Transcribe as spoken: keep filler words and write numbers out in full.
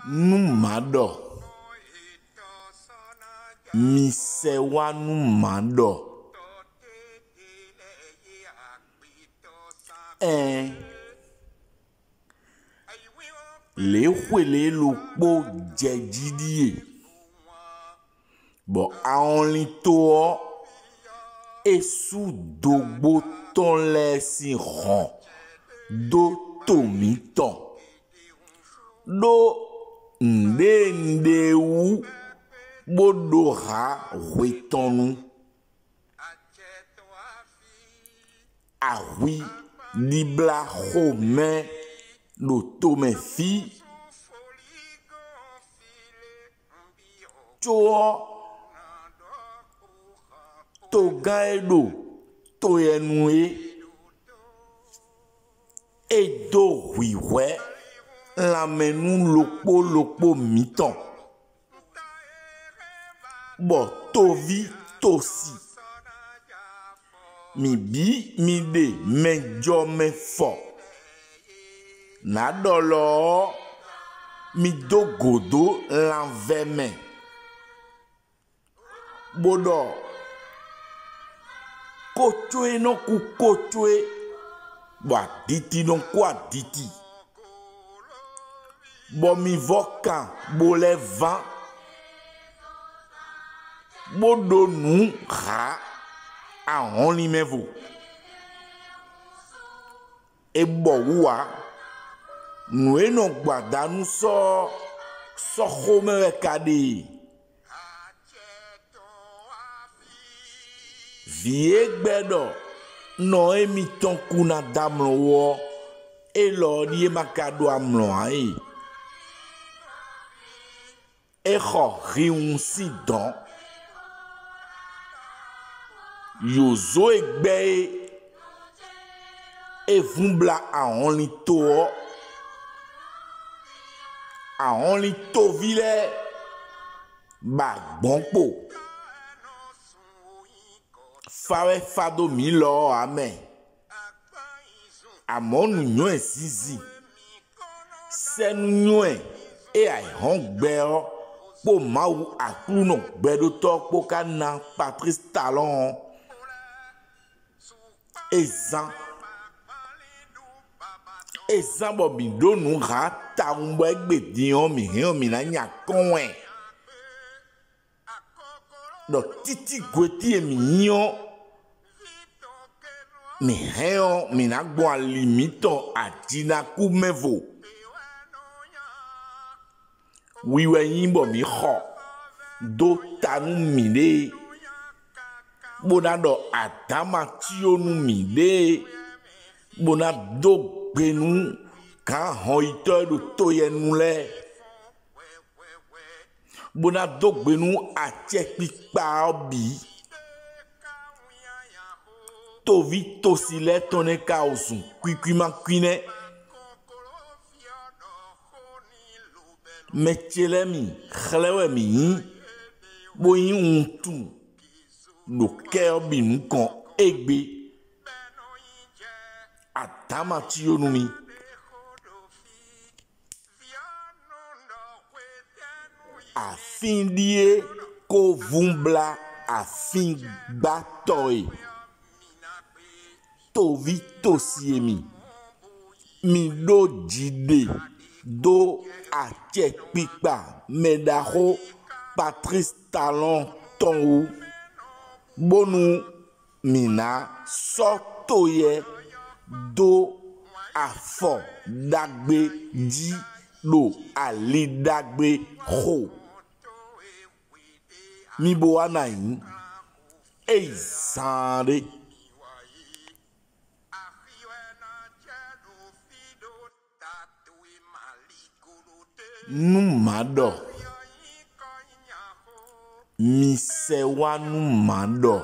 Nú mǎ ɖɔ, mi sɛ wá nú mǎ ɖɔ. Ɛɛn, lě xwelě ɖokpó jɛ jí ɖíe, bɔ awɔnlin to ɔ́, é sú dógbó tɔn lɛ́ɛ sín hɔn dó to mǐtɔn, ɖó nǔɖé un ɖe wú bó ɖó hǎ hwe tɔn nu. Ahwi ɖibla xomɛ ɖo tomɛ fí. Có ɔ́, togán e ɖo to yɛ nu é, é dó hwǐhwɛ́ lanmɛ nú ɖokpó ɖokpó mǐtɔn, bɔ toví tosi, mǐ bǐ mi ɖe mɛjɔmɛ fɔ. Nǎ ɖɔ lɔ ɔ́, mi dó gǒdó lanvɛ mɛ, bó ɖɔ: Kócó e nɔ kú kócó é, bɔ aditi nɔ kú aditi, bɔ mi vɔ́ kan bó lɛ́ ván, bó ɖó nǔ hǎ ahɔnlin mɛ vo. É bɔ wǔ ǎ. Nǔ e nɔ gbɔ ada nú sɔ́ ɔ́, sɔ́ xomɛ wɛ ka ɖe e. Vǐ e gbɛ́ ɖɔ nɔ émítɔn kú ná dɔ́ amlɔ wú ɔ́, élɔ́ ɔ́ ɖíe ma ka ɖó amlɔ ǎ e. É xɔ hinwun sín dɔ̌n. Yǒzo e gbɛ́ é, é vún blá ahɔnlin to ɔ́, ahɔnlin toví lɛ́ɛ ba gbɔ̌n kpo. Fa wɛ fa dó mǐ lɔ ɔ́ ǎ mɛ. Amɔ̌ nǔnywɛ́ zinzin, sɛ́núnywɛ́ e ayǐhɔ́ngbe ɔ́ kpó Mawu Aklúnɔ gbɛɖótɔ́ ɔ́ kpó ka ná Patlísi Talɔ́ɔn ɔ́, é zán. É zán bɔ mǐ ɖó nǔ hǎ tawun bɔ égbé din ɔ́, mǐ hɛn ɔ́, mǐ ná nya kɔ́n wɛ. Ɖɔ títí gwetí e mǐ nyí ɔ́, mǐ hɛn ɔ́, mǐ ná gbɔn ali mǐtɔn ajinakú mɛ vo. Wi wɛ nyí bɔ mǐ xɔ dó ta nú mǐɖée, bó ná ɖɔ adǎma cyó nú mǐɖée, bó ná dó gbe nú gǎn hɔnyitɔ́ e ɖo to yɛ nu lɛ́ɛ, bó ná dó gbe nú acɛkpikpa ɔ́ bǐ. Toví tosi lɛ́ɛ tɔn nɛ́ ka wɛ zun kwíkwímakwínɛ́. Mɛ ce lɛ́ɛ mi, xlɛ́ wɛ mǐ nyí, bó nyí wuntun ɖo kɛ́ ɔ́ bǐ nukɔn égbé. Adǎma cyó nú mì. Afín ɖíe kó vún blá afíngbátɔ́ e. Toví tosi e mi, mi ɖó jiɖe dó acɛkpikpa mɛɖaxó Patlísi Talɔ́ɔn tɔn wú, bónú mǐ ná sɔ́ to yɛ dó afɔ ɖagbe jí ɖo ali ɖagbe xo. Mi bo wá ná nyí é yi zaanɖé. Nú mǎ ɖɔ, mi sɛ wá nú mǎ ɖɔ.